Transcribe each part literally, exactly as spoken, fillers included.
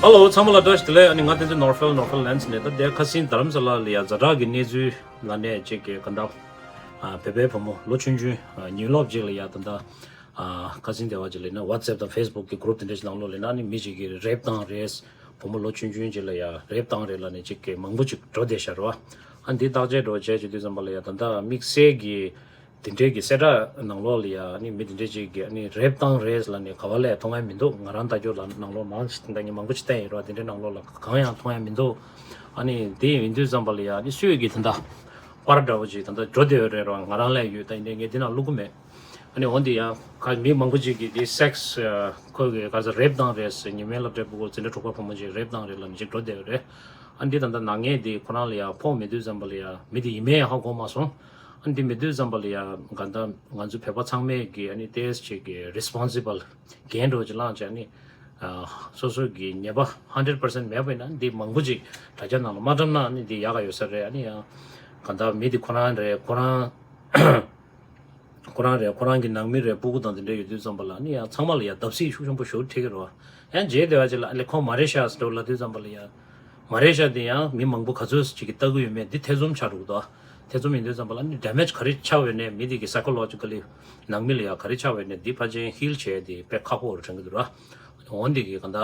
ཧེ་ལོ། ཚང་མ་ལ་བཀྲ་ཤིས་བདེ་ལེགས། ཨ་ནི་ང་བསྟན་འཛིན་ནོར་ཧྥེལ། ནོར་ཧྥེལ་ལན་སི་ནས། ད་ལྟའི་ཁ་སང་རྡ་རམ་ས་ལ་ལ་ཡ་ཛ་དྲག་གི་གནས་ཚུལ་ལ་ནས་ཅིག་གི་ག་འདྲ་བོད་པའི་བུ་མོ་ལོ་ཆུང་ཆུང་ཉིན་སློབ་ཅིག་ལ་ཡ་ད་ལྟ་ཁ་སང་དེ་བ་ཅིག་ལ་ན་ཝ་ཊི་སེབ་དང་ཕེ་སི་བུག་གི་གུ་རུབ་དེ་འདྲ་ཞིག་ནང་ལོགས་ལ་ན་ནི་མི་ཅིག་གི་རེབ་བཏང་རེད། བུ་མོ་ལོ་ཆུང་ཆུང་ཅིག་ལ་ཡ་རེབ་བཏང་རེད་ལ་ནི་ཅིག་གི་མང་པོ་ཅིག་འགྲོ་བསྡད་ཤག་རེད་བ། ཨ་འདི་བརྟག་དཔྱད་འགྲོ་བྱས་བྱེད་དུས་ཙམ་པ་ལ་ཡ་ད་ལྟ་དམིགས་བསལ་གྱི་དེ་འདྲའི་གི་གསལ་བསྒྲགས་ནང་ལོགས་ལ་ཡ་ནི་མི་དེ་འདྲའི་ཅིག་གི་ནི་རེབ་བཏང་རེད་ལ་ནི་ག་བ་ལས་མཐོང་ཡ་མི་འདུག་ང་རང་ལྟ་རྒྱུ་ལ་ནང་ལོགས་མང་ཞིག་ད་ནི་མང་པོ་ཅིག་བལྟས་ཡིན་རོགས། དེ་འདྲའི་ནང་ལོགས་ལ་གང་ཡང་མཐོང་ཡ་མི་འདུག་ཨ་ནི་དེ་ཡིན་དུས་ཙམ་པ་ལ་ཡ་ནི་སུས་གི་ད་ལྟ་པར་འདྲ་བོ་ཅིག་ད་ལྟ་འགྲོ་བསྡད་ཡོད་རེད་རོགས། ང་རང་ལས་ཡོད་ད་ཡིན་ནའི་ངས་དེ་ནང་བླུག་གི་མེད། ཨ་ནི་འོན་ཏེ་ཡང་ག་མི་མང་པོ་ཅིག་གིས་དེ་སེག་སི་ཁོ་གི་ག་ས་རེབ་བཏང་རེད་ཟེར། ཉི་མའི་སློབ་གྲྭའི་སྤུ་གུ་འཛིན་གྲྭ་དྲུག་པ་བུ་མོ་ཅིག་རེབ་བཏང་རེད་ལ་ནི་ཅིག་འགྲོ་བསྡད་ཡོད་རེད། ཨ་འདི་ད་ལྟ་ནག་ཉེས་དེ་ཁོ་རང་ལ་ཡ་ཕོག་མེད་དུས་ཙམ་པ་ལ་ཡ་མི་དེ་ཡིན་མིན་ཧ་གོ་མ་སོང་། ཨ་འདི་མེད་དུས་ཙམ་པ་ལ་ཡ་ག་ད་ང་ཚོ་བོད་པ་ཚང་མས་གི་ཨ་ནི་ཏེས་ཅིག་གི་རེ་སི་པོན་སི་བལ་འགན་འགྲོ་ཅིག་བླངས་བྱས་ནི་སོ་སོ་གི་ཉེས་པ་ཧན་ཌེ་རེཌ་པར་སེན་ཊི་མེད་པ་ཡིན་ན་འདི་མང་པོ་ཅིག་དྲ་རྒྱ་ནང་ལ་མ་བཀྲམ་ན་ནི་འདི་ཡག་ག་ཡོད་ས་རེད། ཨ་ནི་ཡང་ག་ད་མི་དེ་ཁོ་རང་རེད། ཁོ་རང་ཁོ་རང་རེད། ཁོ་རང་གི་ནང་མི་རེད། སྤུ་གུ་དང་དེ་འདྲ་ཡོད་དུས་ཙམ་པ་ལ་ནི་ཡང་ཚང་མ་ལ་ཡང་བརྡབ་གསིག་ཤུགས་ཆེན་པོ་ཞིག་འཕྲད་ཀྱི་རེད་བ། ཡང་རྗེས་དེ་བ་ཅིག་ལ་ཨ་ལེ་ཁོང་མ་རེད་ཤག་ཟེར་ལབ་དུས་ཙམ་པ་ལ་ཡང་མ་རེད་ཤག་དེ་ཡང་མི་མང་པོ་ག་ཚོད་ཅིག་གིས་ལྟ་གི་ཡོད་མེད་འདི་ཐེ་ཚོམ་ཆགས་འགྲོ་གི་འདུག་ཐེ་ཚོམ་ཡིན་དུས་ཙམ་པ་ལ་ནི་ཌེ་མེཇ་ག་རེ་ཆགས་ཡོད་ནས་མི་དེ་གི་སའི་ཀོ་ལོ་ཇི་ཀ་ལི་ནང་མི་ལ་ཡང་ག་རེ་ཆགས་ཡོད་ནས་འདི་ཕལ་ཆེར་ཧིལ་བྱས་དེ་དཔེ་ཁག་པོ་རུ་དྲན་གི་འདུག་ར། འོན་ཏེ་གི་ག་ད།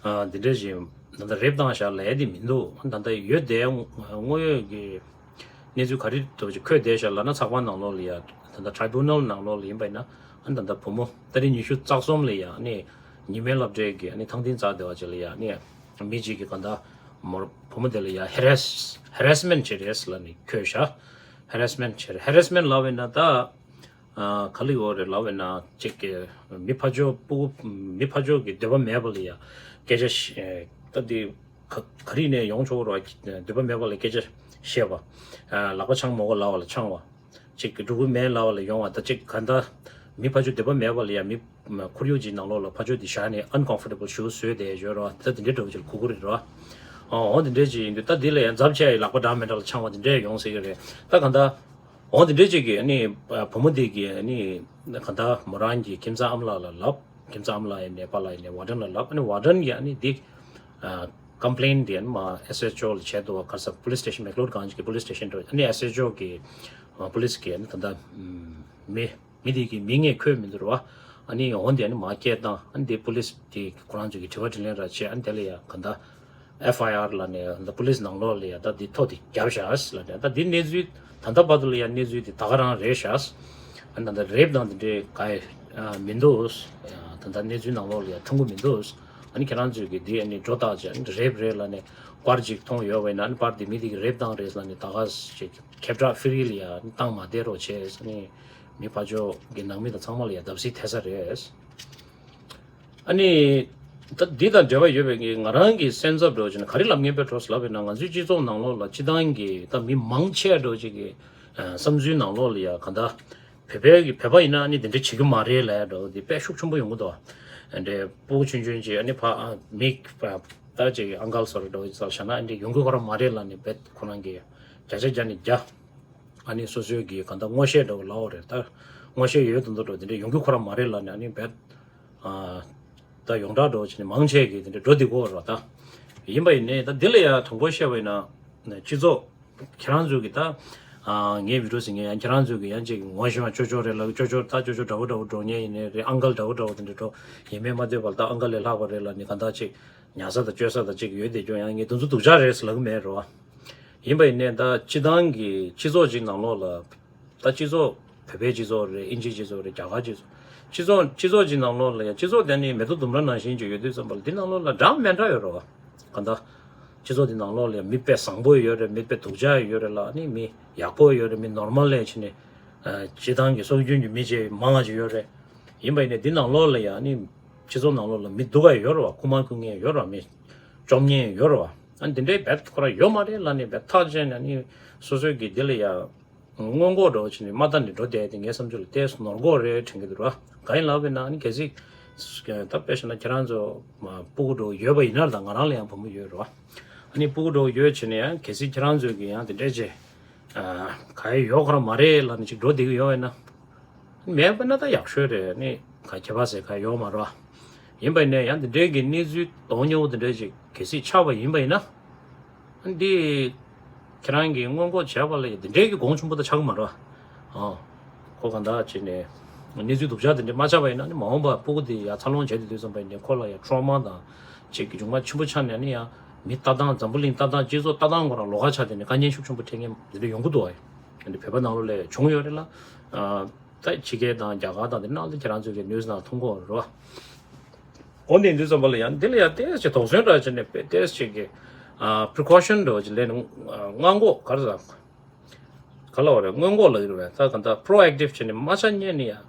ཨ་འདི་འདྲ་ཞིག་ད་ལྟ་རེབ་བཏང་བཞག་ལབ་ཡ་དེ་མི་འདུག་ད་ལྟ་ཡོད་དེ་དངོས་ཡོད་ཀྱི་གནས་ཚུལ་ག་རེ་འདུག་ཅིག་འཁོད་བསྡད་བཞག་ལབ་ན་ཚགས་པར་ནང་ལོགས་ལ་ཡ་ད་ལྟ་ཊི་རི་བུ་ནལ་ནང་ལོགས་ལ་ཡིན་པ་ཡིན་ན་ཨ་ད་ལྟ་བུ་མོ་ཏ་རིག་ཉི་ཤུ་རྩ་གསུམ་ལ་ཡ་ནི་ཉི་མའི་སློབ་གྲྭའི་གི་ཨ་ནི་ཐང་སྟེང་འཛེགས་བསྡད་པ་ཅིག་ལ་ཡ་ནི་མི་གཅིག་གིས་ག་ད་མོར་བུ་མོ་དེ་ལ་ཡ་ཧེ་རེ་སི་ཧེ་རེ་སི་མེན་ཊི་བྱས་རེད་ལབ་ནི་འཁོད་བཞག་ཧེ་རེ་སི་མེན་ཊི་བྱས་རེད། ཧེ་རེ་སི་མེན་ཊི་ལབ་པ་ཡིན་ན་ད། ཨ་ག་ལ་ཡོད་རེད་ལབ་པ་ཡིན་ན་ཅིག་གི་མི་ཕར་ཕྱོགས་སྤུ་གུ་མི་ཕར་ཕྱོགས་ཀྱི་འདོད་པ་མེད་པ་ལ་ཡ་སྐད་ཆ་བཤད། ད་འདི་ག་ག་རེ་ནས་ཡོང་ཆོག་རོགས། འདོད་པ་མེད་པ་ལ་སྐད་ཆ་བཤད་པ། ཨ་ལག་པ་འཆང་མི་དགོས་ལབ་པ་ལ་འཆང་བ། ཅིག་གི་འགྲོ་གི་མེད་ལབ་པ་ལ་ཡོང་བ། ད་ཅིག་ག་ད་མི་ཕར་ཕྱོགས་འདོད་པ་མེད་པ་ལ་ཡ་མི་ཁོར་ཡུག་ཅིག་ནང་ལོགས་ལ་ཕར་ཕྱོགས་འདི་བཞག་ནས་ཨན་ཀོམ་ཕོར་ཊེ་བལ་ཞེ་པོ་བཟོས་བསྡད་ཡོད་རོགས། ད་འདི་འདྲའི་འདྲ་བོ་ཅིག་ལ་གོ་གི་རེད་རོགས། ཨོ་འདི་འདྲའི་ཅིག་ཡིན་དུས་ད་འདི་ལ་ཡང་འཛབ་བྱས་ཡ་ལག་པ་འདྲ་མི་འདྲ་ལ་འཆང་བ་འདི་འདྲའི་ཡོང་སྲིད་ཀྱི་རེད། ད་ག་ད། འོ་དེ་འདྲའི་ཅིག་གིས་ཨ་ནི་བུ་མོ་དེ་གིས་ཨ་ནི་ག་ད་མོ་རང་གི་ཁྱིམ་ཚང་ཨ་མ་ལགས་ལ་ལབ། ཁྱིམ་ཚང་ཨ་མ་ལགས་ཡིན་ནའི་པཱ་ལགས་ཡིན་ནའི་ཝར་ཌེན་ལ་ལབ། ཨ་ནི་ཝར་ཌེན་གྱིས་ཨ་ནི་འདི་ཀམ་པི་ལེན་དེ་ཨ་ནི་མ་ཨེས་ཨེཆ་ཨོ་ལ་བྱས་འདུག་བ། ག་ས་པུ་ལིས་སི་ཊེ་ཤན་མེག་ལོར་གྷན་ཇི་གི་པུ་ལིས་སི་ཊེ་ཤན་འགྲོ། ཨ་ནི་ཨེས་ཨེཆ་ཨོ་གི་པུ་ལིས་གིས་ཨ་ནི་ད་ལྟ་མི་མི་དེ་གི་མིང་ངས་འཁོད་མི་འདུག་ར་བ། ཨ་ནི་འོ་དེ་ཨ་ནི་མ་སྐད་བཏང་། ཨ་ནི་དེ་པུ་ལིས་དེ་ཁོ་རང་ཚོ་གི་དྲི་བ་དྲིས་ལན་ར་བྱས། ཨ་ནི་དེ་ལ་ཡ་ག་ད། ཨེཕ་ཨའི་ཨར་ལབ་ནས་ད་པུ་ལིས་ནང་ལོགས་ལ་ཡ་ད་འདི་ཐོ་འདི་བརྒྱབ་བཞག་ལབ་ནས། ད་འདི་གནས་ཚུལ་ད་ལྟ་བར་དུ་ལ་ཡ་གནས་ཚུལ་འདི་ད་ག་རང་རེད་བཞག་ཨ་ད་ལྟ་རེབ་དང་འདི་འདྲའི་ག་ཡ་མི་འདུག་ད་ལྟ་གནས་ཚུལ་ནང་ལོགས་ལ་ཡ་ཐོན་གི་མི་འདུག་ཨ་ནི་ཁྱེད་རང་ཚོས་ཀྱི་འདི་ཨ་ནི་སྒྲོ་བཏགས་བྱས་ཨ་ནི་རེབ་རེད་ལབ་ནས་པར་ཅིག་མཐོང་ཡོད་པ་ཡིན་ན། ཨ་ནི་པར་འདི་མི་འདི་གི་རེབ་བཏང་རེད་ལབ་ནས་ད་ག་ཅིག་ཁྱབ་བསྒྲགས་ཕི་རི་ལ་ཡ་བཏང་མ་བསྡད་རོགས་བྱས། ཨ་ནི་མི་ཕར་ཕྱོགས་ཀྱི་ནང་མི་དང་ཚང་མ་ལ་ཡ་བརྡབ་གསིག་ཐེབས་ས་རེད། ཨ་ནི། ད་འདི་དང་འབྲེལ་བ་ཡོད་པའི་ང་རང་གི་སེམས་འཚབ་འདྲ་བོ་བྱས་ན་ག་རེ་ལབ་ངེས་པའི་འགྲོ་ལབ་པ་ཡིན་ན། ང་ཚོའི་སྤྱི་ཚོགས་ནང་ལོགས་ལ་སྤྱི་བཏང་གི་ད་མི་མང་ཆེ་འདྲ་བོ་ཅིག་གི་བསམ་ཚུལ་ནང་ལོགས་ལ་ཡ་ག་ད་བོད་པའི་གི་བོད་པ་ཡིན་ན་ཨ་ནི་དེ་འདྲ་བྱེད་ཀྱི་མ་རེད་ལབ་འདྲ་བོ་དེ་དཔེ་ཤུགས་ཆེན་པོ་ཡོང་གི་འདུག་འདྲའི་སྤུ་གུ་ཆུང་ཆུང་ཅིག་ཨ་ནི་ཕ་མི་ད་ཅིག་ཨང་ཀལ་སོ་རེ་འདྲ་བོ་ཅིག་བྱས་ན་ཨ་ནི་ཡོང་གི་ཁོ་རང་མ་རེད་ལབ་ནས་བེད་ཁོ་རང་གི་བརྒྱ་ཆ་བརྒྱ་ནས་བརྒྱ། ཨ་ནི་སོ་སོའི་གི་གང་ལྟར་ངོ་ཤེས་འདྲ་བོ་ལབ་པ་རེད། ད་ངོ་ཤེས་ཡོད་དོ་འདུག་འགྲོ་དེ་འདྲ་ཡོང་རྒྱུ་ཁོ་རང་མ་རེད་ལབ་ནས་ཨ་ནི་བེད། ཨ་ད་ཡོངས་གྲགས་འདྲ་བོ་བྱས་ནས་མང་ཆེ་གི་དེ་འདྲ་འགྲོ་བསྡད་ཀྱི་ཡོད་རེད་བ། ད་ཡིན་པ་ཡིན་ནའི་ད་འདི་ལ་ཡ་དྲང་པོ་བཤད་པ་ཡིན་ན་སྤྱི་ཚོགས་ཁྱེད་རང་ཚོས་གི་ད་ཨ་ངའི་བི་ཌིའོ་ཟིན་མཁན་ཡང་ཁྱེད་རང་ཚོས་གི་ཡང་ཅིག་ངོ་ཤེས་པ་ཅོ་ཅོ་རེད་ལབ། ཅོ་ཅོ་ད་ཅོ་ཅོ་འདྲ་བོ་འདྲ་བོ་འགྲོ་མཁན་ཡིན་ནའི་རེད། ཨང་ཀལ་འདྲ་བོ་འདྲ་བོ་དེ་འདྲ་འགྲོ་ཡིན་མིན་མ་ལྟོས་པར་ད་ཨང་ཀལ་ལས་ལྷག་པ་རེད་ལབ་ནས་གང་ལྟར་ཅིག་ཉར་ས་དང་སྤྱོད་ས་དང་ཅིག་ཡོད་བསྡད་རྒྱུ་ཡང་ངས་དེ་ཚོ་སྡུག་ཅག་རེད་ཟེར་ལབ་གི་མེད་རེད་བ། ཡིན་པ་ཡིན་ནའི་ད་སྤྱི་བཏང་གི་སྤྱི་ཚོགས་ཅིག་ནང་ལོགས་ལ། ད་སྤྱི་ཚོགས་བོད་པའི་སྤྱི་ཚོགས་རེད། ཨིན་ཇིའི་སྤྱི་ཚོགས་རེད། རྒྱ་གར་སྤྱི་ཚོགས། སྤྱི་ཚོགས་སྤྱི་ཚོགས་སྤྱི་ཚོགས་སྤྱི་ཚོགས་དེ་ནི་མེ་ཏོག་ལྡུམ་ར་ནང་བཞིན་ཅིག་ཡོད་དུས་ཙམ་པ་ལ་འདི་ནང་ལོགས་ལ་འདྲ་མི་འདྲ་ཡོད་རེད་བ། གང་ལྟར་སྤྱི་ཚོགས་འདི་ནང་ལོགས་ལ་མི་དཔེ་བཟང་པོ་ཡོད་རེད། མི་དཔེ་སྡུག་ཅག་ཡོད་རེད་ལ། ནི་མི་ཡག་པོ་ཡོད་རེད། མི་ནོར་མལ་ལས་བྱས་ནས་ཨ་སྤྱི་བཏང་གི་སྲོལ་རྒྱུན་གྱི་མི་ཆེ་མང་བ་ཅིག་ཡོད་རེད། ཡིན་པ་ཡིན་ནའི་འདི་ནང་ལོགས་ལ་ཡང་ནི་སྤྱི་ཚོགས་ནང་ལོགས་ལ་མི་སྡུག་ག་ཡོད་རེད་བ། རྐུ་མ་རྐུ་མཁན་ཡོད་རེད་བ། མི་བཅོམ་མཁན་ཡོད་རེད་བ། ཨ་འདི་འདྲའི་བེད་ཁོ་རང་ཡོད་མ་རེད་ལབ་ནས་བེད་ཐག་བཅད་ནས་ནི་སོ་སོའི་གི་འདི་ལ་ཡ་སྔོན་འགོག་འདྲ་བོ་བྱས་ནས་མ་ལྟ་ནས་འགྲོ་བསྡད་དེ་ངའི་བསམ་ཚུལ་ལ་ཏོག་ཙམ་ནོར་འགྲོ་རེད་དྲན་གྱི་འདུག་ར། གང་ཡིན་ལབ་པ་ཡིན་ན་ཨ་ནི་གལ་སྲིད་ད་དཔེ་བཞག་ན་ཁྱེད་རང་ཚོ་སྤུ་གུ་འདྲ་བོ་ཡོད་པ་ཡིན་ན། ད་ང་རང་ལ་ཡང་བུ་མོ་ཡོད་རེད་བ། ཨ་ནི་སྤུ་གུ་འདྲ་བོ་ཡོད་བྱས་ནས་ཡང་གལ་སྲིད་ཁྱེད་རང་ཚོས་ཀྱི་ཡང་དེ་འདྲས་བྱས་ག་ཡེ་ཡོད་ཁོ་རང་མ་རེད་ལབ་ནས་ཅིག་འགྲོ་བསྡད་ཀྱི་ཡོད་པ་ཡིན་ན། མེད་པ་ན་ད་ཡག་ཤོས་རེད། ནི་ག་ཁྱད་པར་ཟེར་ག་ཡོད་མ་རེད། ཡིན་པ་ཡིན་ནའི་ཡང་འདི་འདྲའི་གི་གནས་ཚུལ་གདོང་ཉེ་བོ་འདི་འདྲའི་ཞིག་གལ་སྲིད་ཆགས་པ་ཡིན་པ་ཡིན་ན། འདི་ཁྱེད་རང་གིས་སྔོན་འགོག་བྱས་པ་ལ་འདི་འདྲའི་གི་གོང་ཆུང་པོ་ད་ཆགས་ཀྱི་མ་རེད་བ། ཨོ། ཁོ་གང་ལྟར་བྱས་ནས་གནས་ཚུལ་སྡུག་ཅག་འདི་འདྲ་མ་ཆགས་པ་ཡིན་ན་ནི་མ་འོངས་པ་སྤུ་གུ་འདི་ཡར་འཚར་ལོངས་བྱས་ཏེ་དུས་ཙམ་པ་ཡིན་ནའི་ཁོ་ལ་ཡང་ཊོ་མ་དང་ཅིག་གི་གྱོང་མ་ཆེན་པོ་ཆགས་ནས་ནི་ཡང་མི་ལྟ་སྟངས་འཛམ་བུ་གླིང་ལྟ་སྟངས་སྤྱི་ཚོགས་ལྟ་སྟངས་སྐོར་ལ་ལོགས་ཀ་ཆགས་ཏེ་ནི་དཀའ་ངལ་ཤུགས་ཆེན་པོ་འཕྲད་མཁན་འདི་འདྲ་ཡོང་གི་འདུག་བ། འདི་བོད་པ་ནང་ལོགས་ལ་བྱུང་ཡོད་རེད་ལ། ད་ཕྱི་རྒྱལ་དང་རྒྱ་གར་དང་དེ་ནང་ལ་ཁྱེད་རང་ཚོས་ཀྱི་ནིའུ་སི་ནང་མཐོང་གི་ཡོད་རེད་བ། འོ་འདི་ཡིན་དུས་ཙམ་པ་ལ་ཡང་འདི་ལ་ཡང་ཏོག་ཙམ་དོགས་ཟོན་འདྲ་བྱས་ནས་དཔེ་ཏོག་ཙམ་གྱི་ཨ་པི་རི་ཀོ་ཤན་འདྲ་བ་ཅིག་ལེན་ནས་སྔོན་འགོག་ག་རེ་ཟ། ག་ལ་བ་རེད། སྔོན་འགོག་ལ་ཡོད་རེད་བས། ད་ག་ད་པྲོ་ཨེག་ཊིབ་བྱས་ནས་མ་ཆ་མཉན་ནས་ཡང་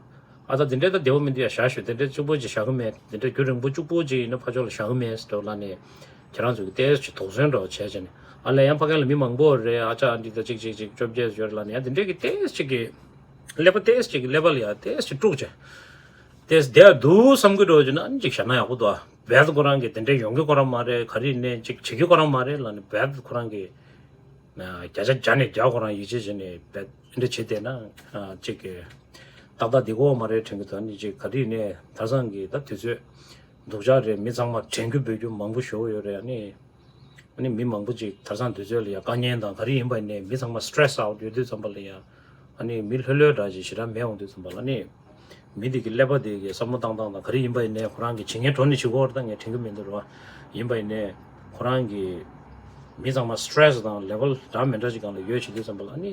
ཨ་ད་འདི་འདྲའི་ད་བདེ་བོ་མི་འདུག་ཡ་བཞག་ཞུ། འདི་འདྲའི་གཅིག་པོ་ཅིག་བཞག་གི་མེད། འདི་འདྲའི་རྒྱུན་རིང་པོ་གཅིག་པོ་ཅིག་ཡིན་ན་ཕར་ཕྱོགས་ལ་བཞག་གི་མེད་ཟེར་འདྲ་བ་ལབ་ནས་ཁྱེད་རང་ཚོས་ཀྱི་ཏོག་ཙམ་དོགས་ཟོན་འདྲ་བ་བྱས་བྱས་ནས་ཨ་ལས་ཡང་ཕ་གི་ལ་མི་མང་པོ་རེད། ཨ་ཅག་འདི་ད་ཅིག་ཅིག་ཅིག་བཅོ་བརྒྱད་ཡོད་རེད་ལབ་ནས་ཡང་འདི་འདྲའི་གི་ཏོག་ཙམ་གྱི་ཀླད་པ་ཏོག་ཙམ་ཅིག་གི་ཀླད་པ་ལ་ཡང་ཏོག་ཙམ་དཀྲུགས་བྱས། ཏོག་ཙམ་བསྡད་ཡ་འདུག་བསམ་གྱི་འདྲ་བོ་ཅིག་ན་ཨ་ནི་ཅིག་བཞག་ན་ཡག་པོ་འདུག་ཨ། བེད་ཁོ་རང་གི་དེ་འདྲ་ཡོང་གི་ཁོ་རང་མ་རེད། ག་རེ་ཡིན་ནའི་ཅིག་བྱེད་ཀྱི་ཁོ་རང་མ་རེད་ལབ་ནས་བེད་ཁོ་རང་གི་བརྒྱ་ཆ་བརྒྱ་ནས་བརྒྱ་ཁོ་རང་ཡིད་ཆེས་བྱས་ནས་བེད་འདྲ་བྱེད་བསྡད་ན་ཅིག་གི་ཏག་ཏག་འདི་གོ་མ་རེད་དྲན་གྱི་འདུག་ཨ་ནི་ཅིག་ག་རེ་ཡིན་ནའི་ད་སང་གི་ད་དུས་ཚོད་སྡུག་ཅག་རེད། མི་ཚང་མ་དྲན་རྒྱུ་འབོད་རྒྱུ་མང་པོ་ཞེ་པོ་ཡོད་རེད། ཨ་ནི། ཨ་ནི་མི་མང་པོ་ཅིག་ད་སང་དུས་ཚོད་ལ་ཡང་དཀའ་ངལ་དང་ག་རེ་ཡིན་པ་ཡིན་ནའི་མི་ཚང་མ་སི་ཊེ་རེ་སི་ཨའུ་ཊི་ཡོད་དུས་ཙམ་པ་ལ་ཡང་ཨ་ནི་མི་ལྷོད་ལྷོད་འདྲ་ཅིག་ཞེ་དྲག་མེད་འོང་དུས་ཙམ་པ་ལ་ཨ་ནི་མི་དེ་གི་ཀླད་པ་དེ་གི་བསམ་བློ་བཏང་སྟངས་དང་ག་རེ་ཡིན་པ་ཡིན་ནའི་ཁོ་རང་གི་བྱེད་ངན་གྲོགས་ནས་བྱེད་དགོས་རེད། ད་ངས་དྲན་གི་མི་འདུག་ར། ཡིན་པ་ཡིན་ནའི་ཁོ་རང་གི་མི་ཚང་མ་སི་ཊེ་རེ་སི་དང་ལེ་ཝལ་འདྲ་མི་འདྲ་ཅིག་སྒང་ལ་ཡོད་བྱེད་དུས་ཙམ་པ་ལ་ཨ་ནི།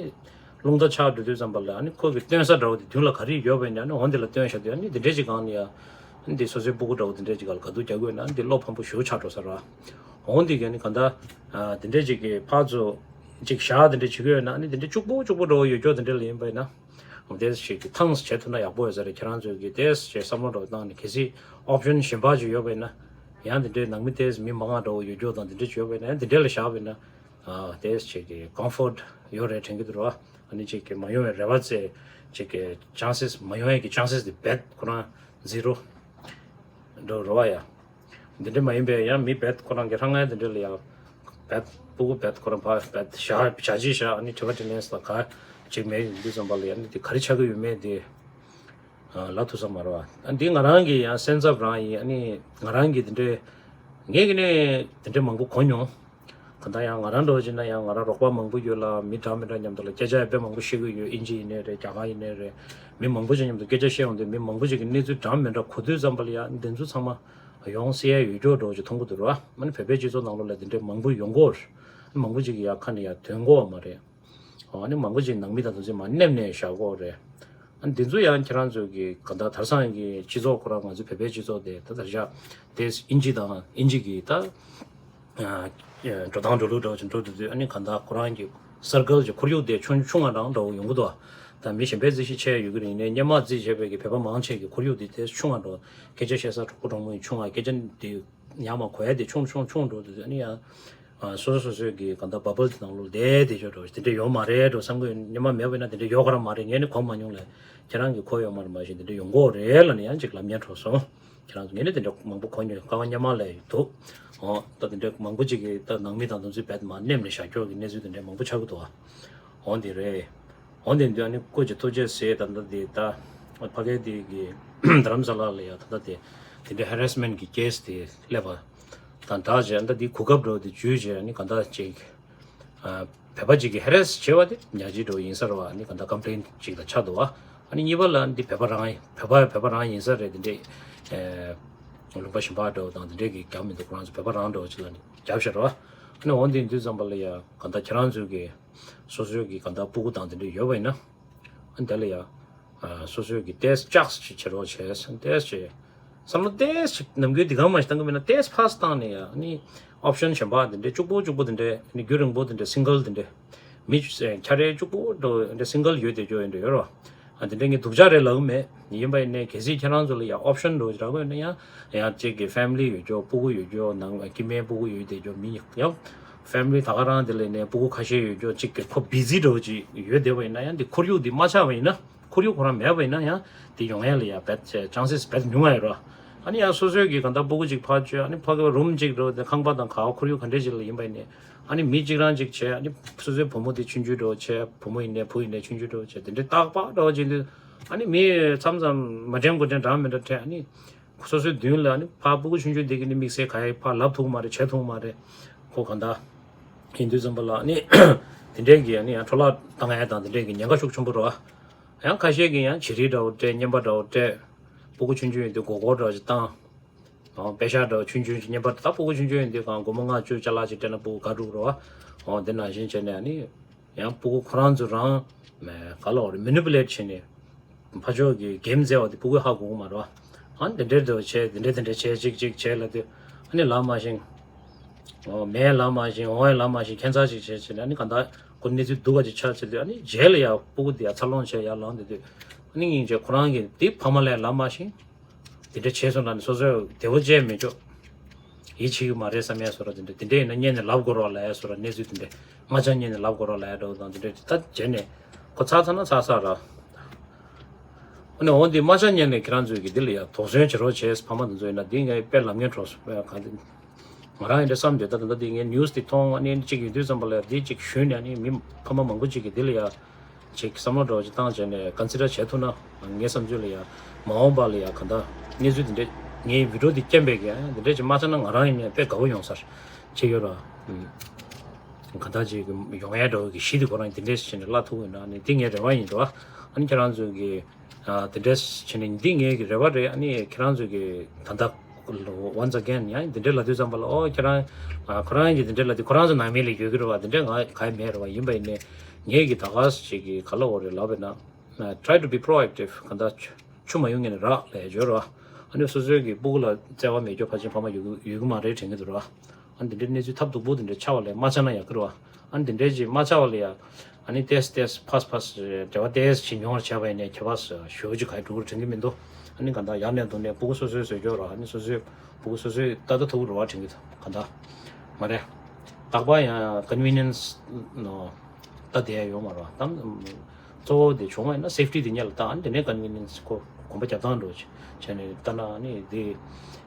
རླུང་རྟ་ཆག་འགྲོ་དུས་ཙམ་པ་ལ་ཨ་ནི་ཁོ་གི་སྟོན་ས་འདྲ་བོ་དེ་མདུན་ལ་ག་རེ་ཡོད་པ་ཡིན་ན་ཨ་ནི་འོ་འདི་ལ་སྟོན་བཞག་དུས་ཨ་ནི་འདི་འདྲས་ཅིག་སྒང་ནས་ཡ། ཨ་ནི་འདི་སོ་སོའི་སྤུ་གུ་འདྲ་བོ་འདི་འདྲས་ཅིག་ག་ལ་ག་དུས་རྒྱག་དགོས་ན་ཨ་ནི་འདི་བློ་ཕམ་པོ་ཞེ་པོ་ཆགས་འགྲོ་ས་ར། འོ་འདི་ག་ནི་ག་ད། འདི་འདྲས་ཅིག་གི་ཕར་ཚུར་ཅིག་བཞག་འདི་འདྲས་བྱེད་དགོས་ན་ཨ་ནི་འདི་འདྲས་གཅིག་པོ་གཅིག་པོ་འདྲ་བོ་ཡོད་ཀྱོག་འདི་འདྲས་ལ་ཡིན་པ་ཡིན་ན། འོ་དེ་ཞིག་གི་ཐང་བྱེད་ཐུབ་ན་ཡག་པོ་ཡོད་ས་རེད། ཁྱེད་རང་ཚོས་ཀྱི་དེ་ཞེས་བསམ་བློ་འདྲ་བོ་བཏང་ནས་གལ་སྲིད་ཨོབ་ཤན་གཞན་པ་ཅིག་ཡོད་པ་ཡིན་ན། ཡང་འདི་འདྲས་ནང་མི་དེ་མི་མང་ང་འདྲ་བོ་ཡོད་ཀྱོག་དང་འདི་འདྲས་ཅིག་ཡོད་པ་ཡིན་ན་ཡང་འདི་འདྲས་ལ་བཞག་པ་ཡིན་ན། ཨ་དེ་ཅིག་གི་ཀོམ་ཕོར་ཊི་ཡོད་རེད་དྲན་གྱི་འདུག་ར། ཨ་ནི་ཅིག་གི་མ་ཡོང་བའི་རེ་བ་ཙེ་ཅིག་གི་ཅན་སེ་སི་མ་ཡོང་ཡས་ཀྱི་ཅན་སེ་སི་དེ་བེད་ཁོ་རང་ཛི་རོ་འགྲོ་རེད་བ་ཡ། འདི་འདྲ་མ་ཡིན་པའི་ཡང་མི་བེད་ཁོ་རང་གི་ཧྲང་ངའི་འདི་འདྲ་ལ་ཡ་བེད་སྤུ་གུ་བེད་ཁོ་རང་ཕ་བེད་བཞག་བྱ་ཅི་བཞག་ཨ་ནི་དྲི་བ་དྲིས་ལན་ལ་ག་ཅིག་མེད་ཡོང་དུས་ཙམ་པ་ལ་ཡ་ནི་དེ་ག་རེ་ཆགས་ཀྱི་ཡོད་མེད་དེ་ལབ་ཐུབ་ས་མ་རེད་བ། ཨ་འདི་ང་རང་གི་ཡང་སེམས་འཚབ་རང་ཡིན། ཨ་ནི་ང་རང་གི་འདི་འདྲའི་ངས་ཀྱི་ནས་འདི་འདྲའི་མང་པོ་གོ་མྱོང་། གང་ལྟར་ཡང་ང་རང་འདྲ་བོ་བྱས་ན་ཡང་ང་རང་རོགས་པ་མང་པོ་ཡོད་ལ་མི་འདྲ་མི་འདྲ་མཉམ་དུ་ལ་སྐད་ཆ་ཡང་དཔེ་མང་པོ་བཤད་ཀྱི་ཡོད། ཨིན་ཇི་ཡིན་ནའི་རེད། རྒྱ་གར་ཡིན་ནའི་རེད། མི་མང་པོ་ཅིག་མཉམ་དུ་སྐད་ཆ་བཤད་ཡོང་དུས་མི་མང་པོ་ཅིག་གི་གནས་ཚུལ་འདྲ་མི་འདྲ་གོ་དུས་ཙམ་པ་ལ་ཡང་འདི་ཚོ་ཚང་མ་ཡོང་སྲིད་ཡ་ཡོད་ཀྱོག་འདྲ་བོ་ཅིག་མཐོང་གི་འདུག་ར། ཨ་ནི་བོད་པའི་སྤྱི་ཚོགས་ནང་ལོགས་ལ་འདི་འདྲའི་མང་པོ་ཡོང་གི་ཡོད་རེད། མང་པོ་ཅིག་གི་ཡ་ཁ་ནས་ཡ་ཐོན་གོ་བ་མ་རེད། ཨ་ནི་མང་པོ་ཅིག་ནང་མི་དང་དུ་ཚོད་མ་སྣེམ་ནས་བཞག་གོ་རེད། ཨ་ནི་འདི་ཚོ་ཡང་ཁྱེད་རང་ཚོ་གི་ག་ད་དར་སང་གི་སྤྱི་ཚོགས་ཁོ་རང་ང་ཚོ་བོད་པའི་སྤྱི་ཚོགས་དེ་ད་དར་ཤ་དེ་ཨིན་ཇི་དང་ཨིན་ཇི་གི་ད་འགྲོ་སྟངས་འགྲོ་ལུགས་འདྲ་བོ་ཅིག་འགྲོ་དུས་དུས་ཨ་ནི་ག་ད་ཁོ་རང་གི་སར་ཀལ་གྱི་ཁོར་ཡུག་དེ་ཆུང་ཆུང་ང་རང་འདྲ་བོ་ཡོང་གི་འདུག་ད་མི་གཞན་པའི་རྩིས་གཞི་ཆེ་ཡོད་ཀྱི་རེད། ཡིན་ནའི་སྔོན་མ་རྩིས་བྱས་པའི་གི་བོད་པ་མང་ཆེ་གི་ཁོར་ཡུག་དེ་དེ་ཆུང་ང་འགྲོ། སྐད་ཆ་བཤད་ས་གྲོགས་པོ་གྲོགས་མོ་ཡི་ཆུང་ང་སྐད་ཆ་དེ། ཡང་མ་གོ་ཡ་དེ་ཆུང་ཆུང་ཆུང་འགྲོ་དུས་ཨ་ནི་ཡང་། ཨ་སོ་སོ་སོ་སོའི་གི་གང་ལྟར་བ་བལ་དེ་ནང་ལོགས་བསྡད་དེ་ཆོག་འགྲོ་དེ་འདྲ་ཡོད་མ་རེད་འགྲོ་བསམ་གི་ཡོད། སྔོན་མ་མེད་པ་ཡིན་ན་དེ་འདྲ་ཡོད་ག་ར་མ་རེད། ངས་ནི་གོ་མ་མྱོང་ལས་ཁྱེད་རང་གི་གོ་ཡོད་མ་རེད། མ་གཞི་དེ་འདྲ་ཡོང་གི་རེད་ལབ་ནས་ཡང་ཅིག་ལབ་ཉན་འགྲོ་སོང་། ཁྱེད་རང་ཚོ་ངས་ནི་དེ་འདྲ་མང་པོ་གོ་མྱོང་། དཀའ་བ་སྔོན་མ་ལས་འདུག་འོ་ད་དེ་འདྲ་མང་པོ་ཅིག་གི་ད་ནང་མི་དང་དུ་ཚོད་བེད་མ་སྣེམ་ནས་བཞག་ཀྱོག་གི་གནས་ཚུལ་དེ་འདྲ་མང་པོ་ཆགས་ཀྱི་འདུག་འོ་འདི་རེད། འོ་དེ་འདི་ཨ་ནི་སྐུ་མཁྱེན་ཐུགས་རྗེ་ཆེ། ད་ལྟ་དེ་ད་ཕ་གི་དེ་གི་རྡ་རམ་ས་ལ་ལ་ཡ་ད་ལྟ་དེ་དེ་འདྲའི་ཧེ་རེ་སི་མེན་གྱི་ཀེ་སི་དེ་སླེབས་པ་དང་སྦྲགས་བྱས་ད་དེ་གོ་སྐབས་འགྲོ་དེ་བརྒྱུད་བྱས་ཨ་ནི་ག་འདྲ་ཅིག་བོད་པ་ཅིག་གི་ཧེ་རེ་སི་བྱས་པ་དེ་ཉག་གཅིག་འགྲོ་ཡིན་ས་རེད་བ། ཨ་ནི་ག་འདྲ་ཀམ་པི་ལེན་ཅིག་ལ་ཆགས་འདུག་བ། ཨ་ནི་གཉིས་པ་ལ་འདི་བོད་པ་རང་བོད་པ་བོད་པ་རང་ཡིན་ས་རེད། དེ་འདྲའི་ལུང་པ་གཞན་པ་འགྲོ་དང་དེ་འདྲའི་གི་རྒྱག་མི་འདུག་ཁོ་རང་ཚོ་བོད་པ་རང་འགྲོ་ཅིག་ལ་ནི་རྒྱབ་བཞག་རེད་བ། ཨ་ནི་འོ་འདི་འདི་ཙམ་པ་ལ་ཡ་ག་འདྲ་ཁྱེད་རང་ཚོའི་གི་སོ་སོའི་གི་གང་ལྟར་སྤུ་གུ་དང་དེ་འདྲ་ཡོད་པ་ཡིན་ན། ཨ་འདི་ལ་ཡ། ཨ་སོ་སོའི་གི་ཏེས་ལྕགས་ཤིག་བྱེད་རོགས་བྱས་ཏེས་ཅེ། བསམ་བློ་ཏེས་ཤིག་ནམ་རྒྱུན་འདི་གང་མ་ཞིག་བཏང་གི་མིན་ན་ཏེས་ཕ་སི་བཏང་ནས་ཡ་ནི་ཨོབ་ཤན་གཞན་པ་འདི་འདྲའི་གཅིག་པོ་གཅིག་པོ་འདི་འདྲའི་ནི་རྒྱུན་རིང་པོ་འདི་འདྲའི་སིང་གལ་འདི་འདྲའི་མི་ཆ་རེ་གཅིག་པོ་འདྲ་འདི་འདྲའི་སིང་གལ་ཡོད་དེ་ཅོ་ཡོད་འདྲ་ཡོད་རོ། ཨ་དེ་འདྲ་ངས་སྡུག་ཅག་རེད་ལབ་གི་མེད། ཡིན་པ་ཡིན་ནའི་གལ་སྲིད་ཁྱེད་རང་ཚོ་ལ་ཡང་ཨོབ་ཤན་འདྲ་བོ་ཅིག་རག་གི་ཡོད་ན་ཡང་ཡང་གཅིག་གི་ཕེ་མི་ལི་ཡོད་ཀྱོ་སྤུ་གུ་ཡོད་ཀྱོ་ནང་སྐྱེ་དམན་སྤུ་གུ་ཡོད་དེ་ཀྱོ་མི་ཡང་ཕེ་མི་ལི་ད་ག་རང་དེ་ལ་ནས་སྤུ་གུ་ཁ་ཤས་ཡོད་ཀྱོ་གཅིག་གི་ཁོ་བི་ཛི་འདྲ་བོ་ཅིག་ཡོད་བསྡད་པ་ཡིན་ན་ཡང་འདི་ཁོར་ཡུག་འདི་མ་ཆགས་པ་ཡིན་ན་ཁོར་ཡུག་ཁོ་རང་མེད་པ་ཡིན་ན་ཡང་འདི་ཡོང་ཡ་ལ་ཡ་བེད་ཅན་སེ་སི་བེད་ཉུང་བ་ཡོད་རོ། ཨ་ནི་ཡང་སོ་སོའི་གི་གང་ལྟར་སྤུ་གུ་ཅིག་ཕར་བཅོས་ཨ་ནི་ཕ་གི་རུམ་ཅིག་འགྲོ་དེ་ཁང་པ་དང་ག་བ་ཁོར་ཡུག་ག་འདྲས་ཅིག་ལ་ཡིན་པ་ཡིན་ནས། ཨ་ནི་མི་གཅིག་རང་གཅིག་བྱས་ཨ་ནི་སོ་སོའི་བུ་མོ་དེ་ཆུང་ཆུང་འདྲ་བོ་བྱས་བུ་མོ་ཡིན་ནའི་བུ་ཡིན་ནའི་ཆུང་ཆུང་འདྲ་བོ་བྱས་དེ་འདྲའི་རྟག་པར་འདྲ་བོ་བྱས་དུས་ཨ་ནི་མི་མཚམས་མཚམས་མ་དྲན་དགོས་དྲན་འདྲ་མི་འདྲ་དྲན་ཨ་ནི་ སོ་སོའི་མདུན་ལ་ནི་ཕར་སྤུ་གུ་ཆུང་ཆུང་དེ་གི་ནི་དམིགས་བསལ་ག་ཡེ་ཕར་ལབ་ཐུབ་མ་རེད། བྱེད་ཐུབ་མ་རེད། ཁོ་གང་ལྟར་ཡིན་དུས་ཙམ་པ་ལ་ནི་དེ་འདྲའི་གི་ནི་ཡང་འཕྲོ་བརླག་བཏང་ཡ་དང་དེ་འདྲའི་གི་ཉེན་ཁ་ཤུགས་ཆེན་པོ་རེད་བ། ཡང་ཁ་ཤས་ཀྱིས་ཡང་བྱི་རིལ་འདྲ་བོ་སྤྲད། རྔན་པ་འདྲ་བོ་སྤྲད། སྤུ་གུ་ཆུང་ཆུང་ཡིན་དུས་མགོ་སྐོར་འདྲ་བོ་ཅིག་བཏང་། ཨོ། པེ་ཤག་འདྲ་བོ་ཆུང་ཆུང་ཅིག་རྔན་པ། ད་སྤུ་གུ་ཆུང་ཆུང་ཡིན་དུས་གང་སྒོར་མོ་ལྔ་བཅུ་ཅ་ལག་ཅིག་སྤྲད་ན་སྤུ་གུ་དགའ་འགྲོ་གི་རེད་བ། ཨོ། དེ་ནང་བཞིན་བྱས་ནས་ཨ་ནི་ཡང་སྤུ་གུ་ཁོ་རང་ཚོ་རང་མེ་ག་ལ་བ་རེད། མེ་ནི་པུ་ལེ་ཊི་བྱས་ནས་ཕར་ཕྱོགས་ཀྱི་གེམ་རྩེ་བ་དེ་སྤུ་གུས་ཧ་གོ་གི་མ་རེད་བ། ཨ་དེ་འདྲའི་འདྲ་བོ་བྱས། དེ་འདྲའི་དེ་འདྲའི་བྱས། ཅིག་ཅིག་བྱས་ལབ་དུས་ཨ་ནི་ལབ་མ་ཤེས། ཨོ། མེད་ལབ་མ་ཤེས། འོང་ཡ་ལབ་མ་ཤེས། ཁྱད་མཚར་ཅིག་བྱས་བྱས་ནས་ཨ་ནི་གང་ལྟར་ཁོ་གནས་ཚུལ་སྡུག་པ་ཅིག་ཆགས་བྱས་དུས་ཨ་ནི་རྗེས་ལ་ཡ་སྤུ་གུ་དེ་ཡ་འཚར་ལོངས་བྱས་ཡར་ལངས་བསྡད་དུས་ཨ་ནི་སྙིང་རྗེ། ཁོ་རང་གིས་དེ་ཕ་མ་ལ་ལབ་མ་ཤེས། དེ་འདྲ་བྱས་སོང་ན་ནི་སོ་སོས་བདེ་བོ་ཅིག་མི་འཇོག་ཡིད་ཆེས་ཀྱི་མ་རེད་བསམ་ཡ་བཟོ་འདྲ། དེ་འདྲ་དེ་འདྲ་ཡིན་ན་སྔོན་ནས་ལབ་དགོས་རེད་བ་ལབ་ཡ་བཟོ་འདྲ། གནས་ཚུལ་དེ་འདྲ་མ་ཆགས་སྔོན་ནས་ལབ་དགོས་རེད་བ་ལབ་ཡ་འདྲ་བོ་དང་། དེ་འདྲ་ད་བྱས་ནས་ཁོ་ཚར་ཚར་ན་ཚར་ཚར་ར། ཨ་ནི་འོ་འདི་མ་ཆགས་སྔོན་ནས་ཁྱེད་རང་ཚོས་ཀྱི་འདི་ལ་ཡ་དོགས་ཟོན་བྱེད་རོགས་བྱས། ཕ་མ་དེ་ཚོ་ཡིན་ན་འདི་ངས་དཔེ་ལབ་མཁན་གྲོགས་སུ་ག་འདི། ང་རང་ཡིན་འདྲ་བསམ་འདོད། ད་ད་ལྟ་འདི་ངས་ནིའུ་སི་འདི་མཐོང་། ཨ་ནི་གཅིག་ཡིན་དུས་ཙམ་པ་ལ་འདི་གཅིག་ཞུས་ནས་ཨ་ནི་མི་ཕ་མ་མང་པོ་ཅིག་གིས་འདི་ལ་ཡ་ཅིག་བསམ་བློ་འདྲ་བོ་ཅིག་བཏང་བྱས་ནས་ཀོན་སི་ཌར་བྱེད་ཐུབ་ན། ངའི་བསམ་ཚུལ་ལ་ཡ་མ་འོངས་པ་ལ་ཡ་གང་ལྟར་གནས་ཚུལ་འདི་འདྲ་ངའི་བི་ཌི་ཡོ་འདི་རྐྱེན་པས་ཀྱི་འདི་འདྲ་ཅིག་མ་ཆགས་ན་ང་རང་ཡིན་ནའི་དཔེ་དགའ་བོ་ཡོང་ས་ཅིག་ཡོད་ར། གང་ལྟར་ཅིག་ཡོང་ཡ་འདྲ་བོ་གི་གཞི་འདི་ཁོ་རང་འདི་འདྲ་བྱས་ནས་བརླག་ཐུབ་ཡོད་ན་ནི་འདི་ངའི་རེ་བ་ཡིན་འགྲོ། ཨ་ནི་ཁྱེད་རང་ཚོ་གི་ཨ་དེ་འདྲས་བྱས་ནས་འདི་ངའི་གི་རེ་བ་རེད། ཨ་ནི་ཁྱེད་རང་ཚོ་གི་ད་ལྟ་once again ཡང་འདི་འདྲས་ལབ་དུས་ཙམ་པ་ལ། ཨོ། ཁྱེད་རང་ཨ་ཁོ་རང་གིས་འདི་འདྲས་ལབ་དུས་ཁོ་རང་ཚོ་ནང་མི་ལ་ཡོད་ཀྱི་རེད་བ། འདི་འདྲས་ང་ག་ཡེ་མེད་རེད་བ། ཡིན་པ་ཡིན་ནའི་ངའི་གི་ད་ག་ཅིག་གི་ག་ལ་འོ་རེད་ལབ་པས་ན། Try to be proactive. གང་ལྟར་ཆུ་མ་ཡོང་ངེས་ནས་རག་ལས་སྦྱོར་བ། ཨ་ནི་སོ་སོའི་གི་སྤུ་གུ་ལ་བརྩེ་བ་མེད་རྒྱུ་ཕལ་ཆེར་ཕ་མ་ཡོད་ཀྱི་ཡོད་ཀྱི་མ་རེད་དྲན་གྱི་འདུག་ར། ཨ་ནི་འདི་འདྲའི་གནས་ཚུལ་ཐབས་སྡུག་པོ་འདི་འདྲ་ཆགས་པ་ལས་མ་ཆགས་ན་ཡག་གི་རེད་བ། ཨ་ནི་འདི་འདྲའི་ཅིག་མ་ཆགས་པ་ལ་ཡ། ཨ་ནི་ཏེས་ཏེས་ཕས་ཕས་འབྲེལ་བ་ཏེས་ཅིག་ཉུང་བར་བྱས་པ་ཡིན་ནའི་ཁྱད་པར་ཞེ་པོ་ཅིག་ག་ཡེ་འགྲོ་གི་རེད་དྲན་གྱི་མི་འདུག་ཨ་ནི་གང་ལྟར་ཡར་ནས་མདོར་ན་སྤུ་གུ་སོ་སོའི་བཟོས་སྦྱོར་བ། ཨ་ནི་སོ་སོའི་སྤུ་གུ་སོ་སོས་ལྟ་ད་ཐུབ་ཀྱི་རེད་བ་དྲན་གྱི་འདུག་གང་ལྟར་མ་རེད། རྟག་པར་ཡང་ཀོན་ཝི་ནི་ཡེན་སི་ལྟ་བསྡད་ཡ་ཡོད་མ་རེད་བ། ད་གཙོ་བོ་དེ་བྱུང་བ་ཡིན་ན་སེབ་ཊི་དེ་སྔོན་ལ་ད། ཨ་ནི་དེ་ནས་ཀོན་ཝི་ནི་ཡེན་སི་ཁོ་གོམ་པ་རྒྱབ་སྟངས་འགྲོ་བྱས་ནས་ལྟ་ན། ཨ་ནི་དེ་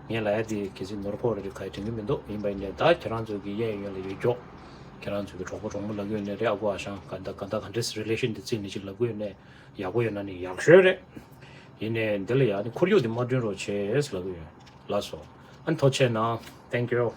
ངས་ལབ་ཡ་དེ་གལ་སྲིད་ནོར་ཕོག་རེད་ག་ཡེ་དྲན་གྱི་མི་འདུག་ཡིན་པ་ཡིན་ནའི་ད་ཁྱེད་རང་ཚོ་གི་གཡས་གཡོན་ལ་ཡོད་ཀྱོག་ཁྱེད་རང་ཚོ་གི་གྲོགས་པོ་གྲོགས་མོ་ལབ་ཀྱི་ཡོད་ནའི་རེད། ཨ་ཁུ་ཨ་ཞང་ག་འདྲ་ག་འདྲ་ག་འདྲས་རི་ལེ་ཤན་དེ་བརྩིས་ནས་ཅིག་ལབ་ཀྱི་ཡོད་ནའི་ཡག་པོ་ཡོད་ན་ནི་ཡག་ཤོས་རེད། ཡིན་ནའི་འདི་ལ་ཡ་ནི་ཁོར་ཡུག་དེ་མ་བསྐྲུན་རོགས་བྱེད་ལབ་ཀྱི་ཡོད། ལགས་སོ། ཨ་ནི་ཐུགས་རྗེ་གནང་། Thank you.